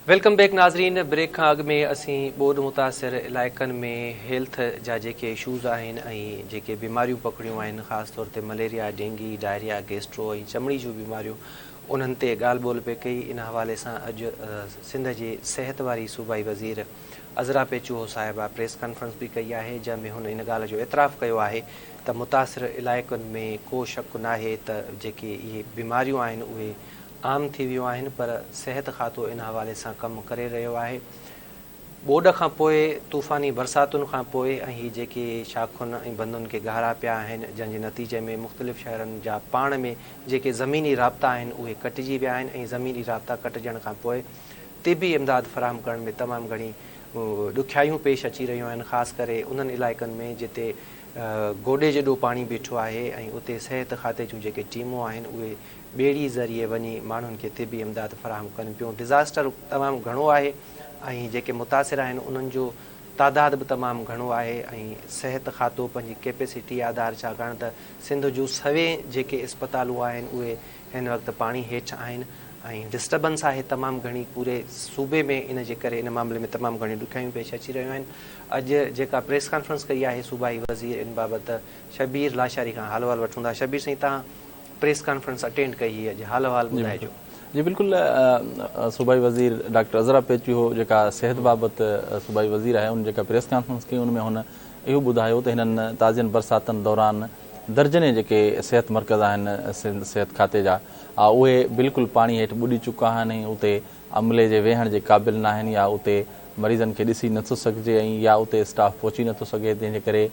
Welcome back ناظرين، break کان اڳ ۾ اسين ٻوڏ متاثر علائقن ۾ هيلٿ جا جيڪي اشوز آهن ۽ جيڪي بيماريون پکڙيون آهن خاص طور تي مليريا، ڊينگي، ڊائريا، گيسٽرو ۽ چمڙي جون بيماريون انهن تي ڳالهه ٻولهه پئي ڪئي. ان حوالي سان اڄ سنڌ جي صحت واري صوبائي وزير عذرا پيچوهو صاحبه پريس ڪانفرنس به ڪئي آهي جنهن ۾ هن ان ڳالهه جو اعتراف ڪيو آهي ته متاثر علائقن ۾ ڪو شڪ ناهي ته جيڪي اهي بيماريون آهن اهي عام ٿي ويون آهن پر صحت کاتو ان حوالي سان ڪم ڪري رهيو آهي. ٻوڏ کان پوء طوفاني برساتن کان پوء ۽ هي جيڪي شاخن ۽ بندن کي گهارا پيا آهن جنهن جي نتيجي ۾ مختلف شهرن جا پاڻ ۾ جيڪي زميني رابطا آهن اهي ڪٽجي ويا آهن ۽ زميني رابطا ڪٽجڻ کان پوء طبي امداد فراهم ڪرڻ ۾ تمام گهڻي ڏکيائيون پيش اچي رهيون آهن خاص ڪري انهن علائقن ۾ جتي گوڏي جيڏو پاڻي بيٺو آهي ۽ اتي صحت کاتي جون جيڪي ٽيمون آهن اهي ٻيڙي ذريعي وڃي ماڻهن کي طبي امداد فراهم ڪن پيون. ڊزاسٽر تمام گهڻو آهي ۽ جيڪي متاثر آهن انهن جو تعداد به تمام گهڻو آهي ۽ صحت کاتو پنهنجي ڪيپيسٽي آڌار ڇاڪاڻ ته سنڌ جون سوين جيڪي اسپتالون آهن اهي هن وقت پاڻي هيٺ آهن ۽ ڊسٽربنس آهي تمام گهڻي پوري صوبي ۾ ان جي ڪري ان معاملي ۾ تمام گهڻيون ڏکيائيون پيش اچي رهيون آهن. اڄ جيڪا پريس ڪانفرنس ڪئي آهي صوبائي وزير ان بابت شبير لاشاري کان حال احوال وٺون ٿا. شبير سائين توهان پريس ڪانفرنس اٽينڊ ڪئي هئي اڄ حال احوال ٻڌائجو. جي بلڪل صوبائي وزير ڊاڪٽر عذرا پيچوهو جيڪا صحت بابت صوبائي وزير آهي ان جيڪا پريس ڪانفرنس ڪئي ان ۾ هن اهو ٻڌايو ته هنن تازين برساتن دوران درجنين جيڪي صحت مرڪز آهن صحت کاتي جا اهي بلڪل پاڻي هيٺ ٻڏي چڪا آهن ۽ اتي عملي جي ويهڻ جي قابل ناهن يا اتي مريضن کي ڏسي نٿو سگهجي ۽ يا اتي اسٽاف پهچي نٿو سگهي تنهن جي ڪري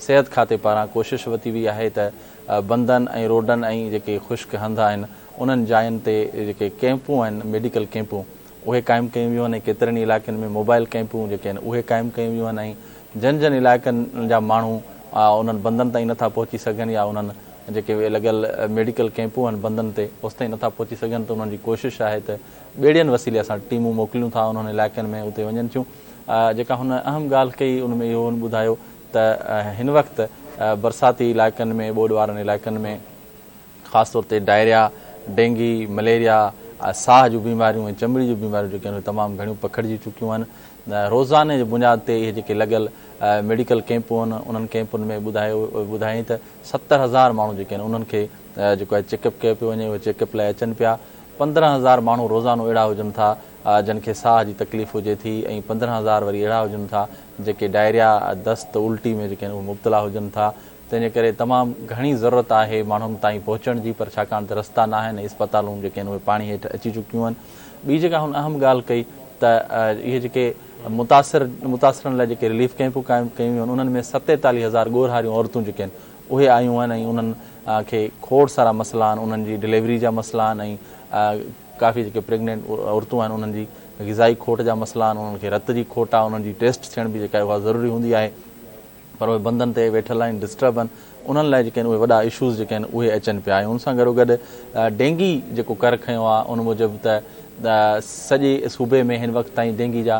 صحت کاتي پاران ڪوشش ورتي وئي آهي ته بندن ۽ روڊن ۽ جيڪي خشڪ هنڌ آهن انهن جاين تي جيڪي ڪئمپون آهن ميڊيڪل ڪئمپون اهي قائم ڪيون ويون آهن ۽ ڪيترن ئي علائقن ۾ موبائل ڪئمپون جيڪي آهن اهي قائم ڪيون ويون آهن ۽ جن جن علائقن جا ماڻهو انهن بندن تائين نٿا پهچي سگهن يا انهن جيڪي لڳل ميڊيڪل ڪئمپون آهن بندن تي اوستائين نٿا پهچي سگهن ته انهن جي ڪوشش آهي ته ٻيڙين وسيلي اسان ٽيمون موڪليون ٿا انهن علائقن ۾ اتي وڃن ٿيون. جيڪا هن اهم ڳالهه ڪئي ان ۾ اهو هن ٻڌايو ته هن وقت برساتي علائقن ۾ ٻوڏ وارن علائقن ۾ خاص طور تي ڊائريا، ڊينگي، مليريا، ساهه جون بيماريون ۽ چمڙي جون بيماريون جيڪي آهن اهي تمام گهڻيون پکڙجي چڪيون آهن. روزاني جي بنياد تي اهي جيڪي لڳل ميڊيڪل ڪئمپون آهن انهن ڪئمپن ۾ ٻڌايو ٻڌايائين ته 70,000 ماڻهو جيڪي آهن انهن کي جيڪو آهي چيڪ اپ ڪيو پيو وڃي اهي چيڪ اپ لاء اچن پيا. 15,000 ماڻهو روزانو اهڙا هجن ٿا جن کي ساهه جي تڪليف هجي ٿي ۽ 15,000 وري اهڙا هجن ٿا جيڪي ڊائريا، دست، الٽي ۾ جيڪي آهن اهي مبتلا هجن ٿا تنهن جي ڪري تمام گهڻي ضرورت آهي ماڻهن تائين پهچڻ جي پر ڇاڪاڻ ته رستا ناهن ۽ اسپتالون جيڪي آهن اهي پاڻي هيٺ اچي چڪيون آهن. ٻي جيڪا هن اهم ڳالهه ڪئي ته اهي جيڪي متاثر متاثرن لاء جيڪي رليف ڪئمپون قائم ڪيون ويون آهن انهن ۾ 47 هزار ڳورهاريون عورتون جيڪي آهن اهي آيون آهن ۽ انهن کي کوڙ سارا مسئلا آهن انهن جي ڊليوري جا مسئلا آهن ۽ ڪافي جيڪي پريگنينٽ عورتون آهن انهن جي غذائي کوٽ جا مسئلا آهن انهن کي رت جي کوٽ آهي انهن جي ٽيسٽ ٿيڻ به جيڪا اها ضروري هوندي آهي پر اهي بندن تي ويٺل آهن ڊسٽرب آهن انهن لاء جيڪي آهن اهي وڏا اشوز جيڪي آهن اهي اچن پيا ۽ ان سان گڏو گڏ ڊينگي جيڪو ڪر کنيو آهي ان موجب ته سڄي صوبي ۾ هن وقت تائين ڊينگي جا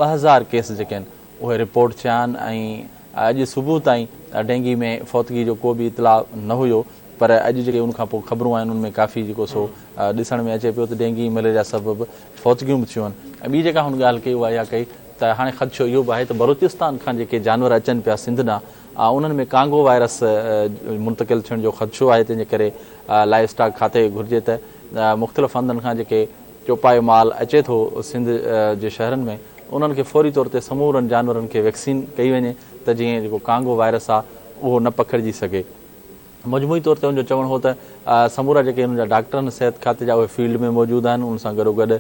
2000 ڪيس جيڪي آهن اهي رپورٽ ٿيا آهن ۽ اڄ صبح تائين ڊينگي ۾ فوتگي جو ڪو به اطلاع نه هيو پر اڄ جيڪي ان کان پوء خبرون آهن ان ۾ ڪافي جيڪو سو ڏسڻ ۾ اچي پيو ته ڊينگي ۽ مليريا سبب فوتگيون به ٿيون آهن ۽ ٻي جيڪا هن ڳالهه ڪئي اها اها ڪئي ته هاڻي خدشو اهو به آهي ته بلوچستان کان جيڪي جانور اچن پيا سنڌ ڏانهن انهن ۾ ڪانگو وائرس منتقل ٿيڻ جو خدشو آهي تنهن جي ڪري لائيو اسٽاڪ کاتي کي گهرجي ته مختلف هنڌن کان جيڪي چوپايو مال اچي ٿو سنڌ جي شهرن ۾ انهن کي فوري طور تي سمورن جانورن کي ويڪسين ڪئي وڃي ته جيئن جيڪو ڪانگو وائرس آهي اهو نه پکڙجي سگهي. مجموعي طور تي هن جو چوڻ هو ته سمورا جيڪي هنن جا ڊاڪٽر آهن صحت کاتي جا اهي فيلڊ ۾ موجود آهن ان سان گڏوگڏ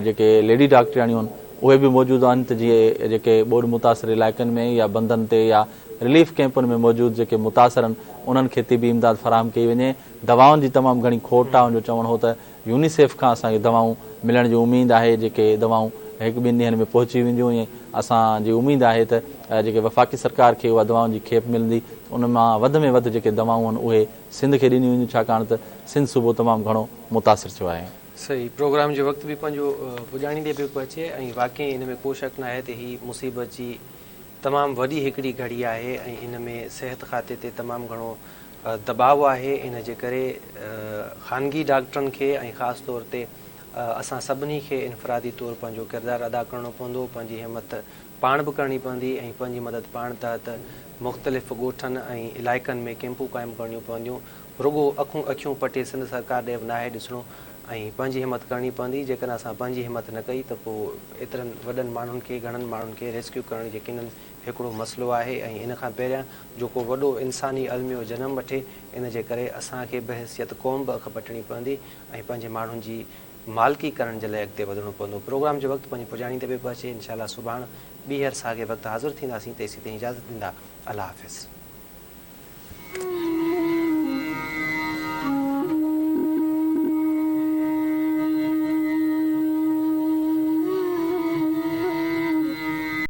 جيڪي ليڊي ڊاڪٽرياڻيون آهن اهي به موجود آهن ته جيئن جيڪي ٻوڏ متاثر علائقن ۾ يا بندن تي يا رليف ڪئمپن ۾ موجود جيڪي متاثر آهن انهن کي طبي امداد فراهم ڪئي وڃي. دوائن جي تمام گهڻي کوٽ آهي هن جو چوڻ هو ته يونيسيف کان اسان کي دوائون ملڻ جي اميد آهي جيڪي دوائون هڪ ٻن ڏينهن ۾ پهچي وينديون ۽ اسان جي اميد آهي ته جيڪي وفاقي سرڪار کي اها دوائن جي کيپ ملندي ان مان وڌ ۾ وڌ جيڪي دوائون آهن اهي سنڌ کي ڏنيون وينديون ڇاڪاڻ ته سنڌ صوبو تمام گهڻو متاثر ٿيو آهي. صحيح پروگرام جو وقت به پنهنجو پڄاڻي تي پيو پهچي ۽ واقعي ان ۾ ڪو شڪ ناهي ته هي مصيبت جي تمام وڏي هڪڙي گهڙي آهي ۽ ان ۾ صحت کاتي تي تمام گهڻو دٻاء آهي ان جي ڪري خانگي ڊاڪٽرن کي ۽ خاص طور تي اسان سڀني کي انفرادي طور پنهنجو ڪردار ادا ڪرڻو پوندو، پنهنجي همت پاڻ به ڪرڻي پوندي ۽ پنهنجي مدد پاڻ تحت مختلف ڳوٺن ۽ علائقن ۾ ڪيمپون قائم ڪرڻيون پونديون. رڳو اکون اکيون پٽي سنڌ سرڪار ڏي به ناهي ڏسڻو ۽ پنهنجي همت ڪرڻي پوندي. جيڪڏهن اسان پنهنجي همت نه ڪئي ته پوء ايترن وڏن ماڻهن کي گهڻن ماڻهن کي ريسڪيو ڪرڻ يقينن هڪڙو مسئلو آهي ۽ ان کان پهريان جو ڪو وڏو انساني الميو جنم وٺي ان جي ڪري اسان کي بحيثيت قوم به اک پٽڻي پوندي ۽ پنهنجي ماڻهن جي مالڪي ڪرڻ جي لاء اڳتي وڌڻو پوندو. پروگرام جو وقت پنهنجي پڄاڻي تي پيو پهچي. انشاء الله سڀاڻ ٻيهر ساڳئي وقت حاضر ٿينداسين تيسين تائين اجازت ڏيندا. الله حافظ.